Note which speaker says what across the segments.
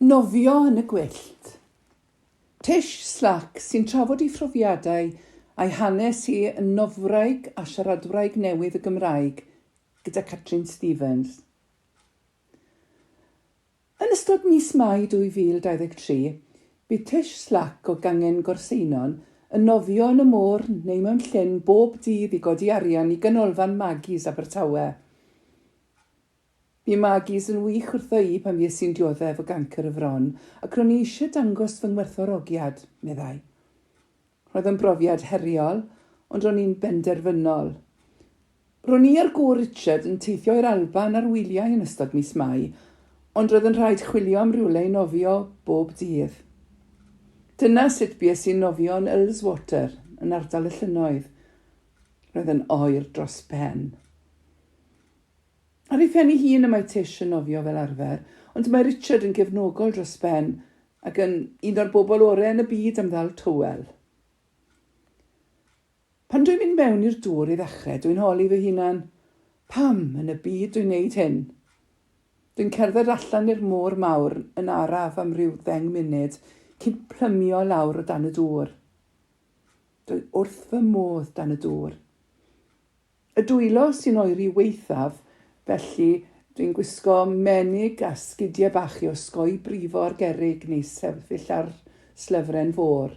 Speaker 1: Nofio yn y gwyllt. Tish Slack sy'n trafod ei phrofiadau a'i hanes hi yn nofwraig a siaradwraig newydd y Gymraeg gyda Catrin Stevens. Yn ystod mis Mai 2023, bu Tish Slack o gangen Gorseinon yn nofio yn y môr neu mewn llyn bob dydd i godi arian i Ganolfan Maggie's Abertawe. Bu Maggie's yn wych wrtho i pan fues i'n dioddef o gancr y fron ac ro'n i eisiau dangos fy ngwerthfawrogiad, meddai. Roedd yn brofiad heriol, ond ro'n i'n benderfynol. Ro'n i a'r gŵr Richard yn teithio i'r Alban ar wyliau yn ystod mis Mai, ond roedd yn rhaid chwilio am rywle i nofio bob dydd. Dyna sut bues i'n nofio yn Ullswater, yn ardal y llynnoedd. Roedd yn oer dros ben. Ar ei phen ei hun y mae Tish yn nofio fel arfer, ond mae Richard yn gefnogol dros ben ac yn un o'r bobl orau yn y byd am ddal tywel. Pan dwi'n mynd mewn i'r dŵr i ddechrau, dwi'n holi fy hunan, pam yn y byd dwi'n neud hyn? Dwi'n cerdded allan i'r môr mawr yn araf am ryw ddeng munud cyn plymio lawr o dan y dŵr. Dwi wrth fy modd dan y dŵr. Y dwylo sy'n oeri waethaf, felly dwi'n gwisgo menig a sgidiau bach i osgoi brifo ar gerrig neu sefyll ar slefren fôr.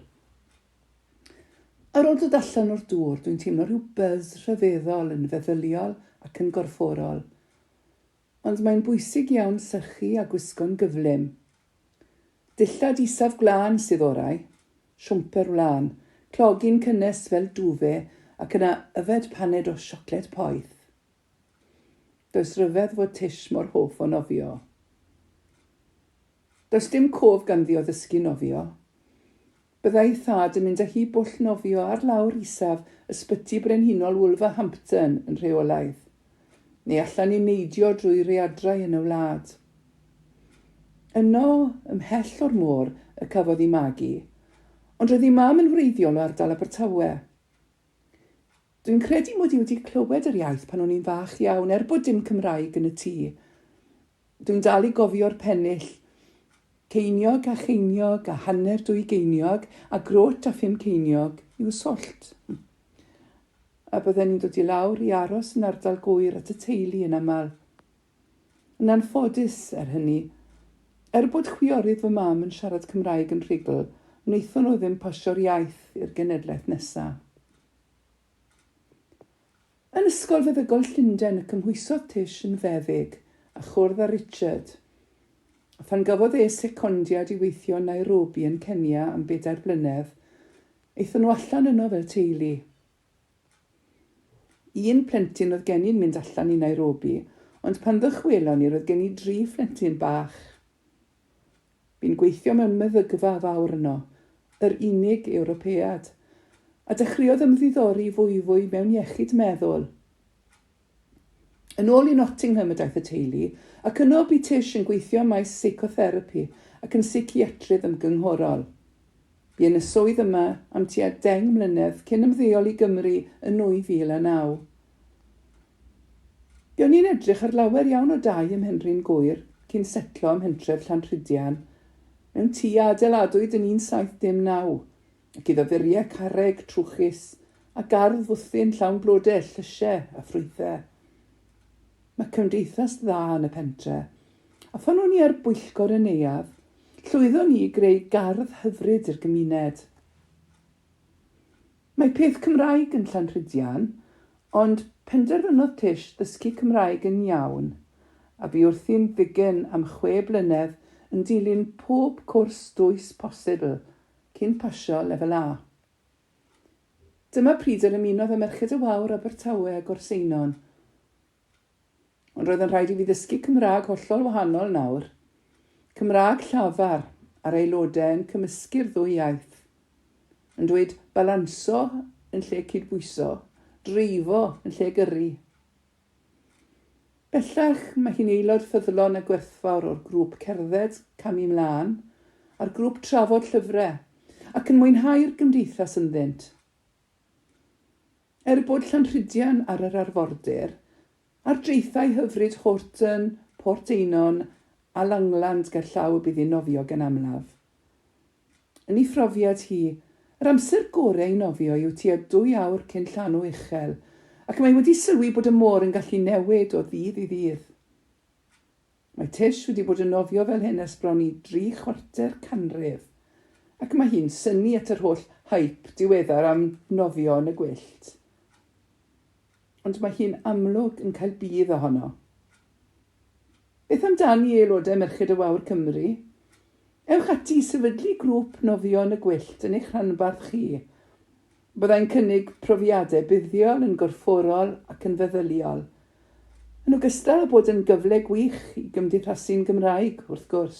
Speaker 1: Ar ôl dod allan o'r dŵr, dwi'n teimlo rhyw buzz rhyfeddol yn feddyliol ac yn gorfforol. Ond mae'n bwysig iawn sychu a gwisgo'n gyflym. Dillad isaf gwlân sydd orau. Siwmper wlân, clogyn cynnes fel duve ac yna yfed paned o siocled poeth. Does ryfedd fod Tish mor hoff o nofio. Does dim cof ganddi o ddysgu nofio. Byddai ei thad yn mynd â hi bwll nofio ar lawr isaf Ysbyty Brenhinol Wolverhampton yn rheolaidd, neu allan i neidio drwy raeadrau yn y wlad. Yno, ymhell o'r môr, y cafodd ei magu, ond roedd ei mam yn wreiddiol o ardal Abertawe. Dwi'n credu mod i wedi clywed yr iaith pan o'n i'n fach iawn, er bod dim Cymraeg yn y tŷ. Dwi'n dal i gofio'r pennill, Ceiniog a cheiniog a hanner dwy geiniog a grot a phum ceiniog yw swllt. A bydden ni'n dod i lawr i aros yn ardal Gŵyr at y teulu yn aml. Yn anffodus, er hynny, er bod chwiorydd fy mam yn siarad Cymraeg yn rhugl, wnaethon nhw ddim pasio'r iaith i'r genedlaeth nesa. Yn Ysgol Feddygol Llundain y cymhwysodd Tish yn feddyg a chwrdd â Richard. A phan gafodd e secondiad i weithio yn Nairobi yn Kenya am bedair blynedd, aethon nhw allan yno fel teulu. Un plentyn oedd gen i'n mynd allan i Nairobi, ond pan ddychwelon ni roedd gen i dri phlentyn bach. Bu'n gweithio mewn meddygfa fawr yno, yr unig Ewropead, a dechreuodd ymddiddori fwyfwy mewn iechyd meddwl. Yn ôl i Nottingham y daeth y teulu, ac yno bu Tish yn gweithio ym maes seicotherapi ac yn seiciatrydd ymgynghorol. Bu yn y swydd yma am tua 10 mlynedd cyn ymddeol i Gymru yn 2009. Buon ni'n edrych ar lawer iawn o dai ym Mhenrhyn Gŵyr cyn setlo ym mhentref Llanrhidian, mewn tŷ a adeiladwyd yn 1709, ac iddo furiau carreg trwchus a gardd fwthyn llawn blodau, llysiau a ffrwythau. Mae cymdeithas dda yn y pentre, a phan o'n i ar bwyllgor y neuadd, llwyddon ni i greu gardd hyfryd i'r gymuned. Mae peth Cymraeg yn Llanrhidian, ond penderfynodd Tish ddysgu Cymraeg yn iawn, a bu wrthi'n ddigen am chwe blynedd yn dilyn pob cwrs dwys posibl cyn pasio Lefel A. Dyma pryd yr ymunodd â Merched y Wawr Abertawe a Gorseinon. Ond roedd yn rhaid i fi ddysgu Cymraeg hollol wahanol nawr. Cymraeg llafar, a'r aelodau yn cymysgu'r ddwy iaith. Yn dweud balanso yn lle cydbwyso, dreifo yn lle gyrru. Bellach, mae hi'n aelod ffyddlon a gwerthfawr o'r grŵp cerdded Camu Mlân a'r grŵp trafod llyfrau, ac yn mwynhau'r gymdeithas ynddynt. Er bod Llanrhidian ar yr arfordir, ar draethau hyfryd Horton, Port Einon a Langland gerllaw y bydd hi'n nofio gan amlaf. Yn ei phrofiad hi, yr amser gorau i nofio yw tua dwy awr cyn llanw uchel, ac mae wedi sylwi bod y môr yn gallu newid o ddydd i ddydd. Mae Tish wedi bod yn nofio fel hyn ers bron i dri chwarter canrif, ac mae hi'n synnu at yr holl hype diweddar am nofio yn y gwyllt. Ond mae hi'n amlwg yn cael budd ohono. Beth amdani aelodau Merched y Wawr Cymru? Ewch ati i sefydlu grŵp nofio yn y gwyllt yn eich rhanbarth chi. Byddai'n cynnig profiadau buddiol yn gorfforol ac yn feddyliol, yn ogystal â bod yn gyfle gwych i gymdeithasu'n Gymraeg, wrth gwrs.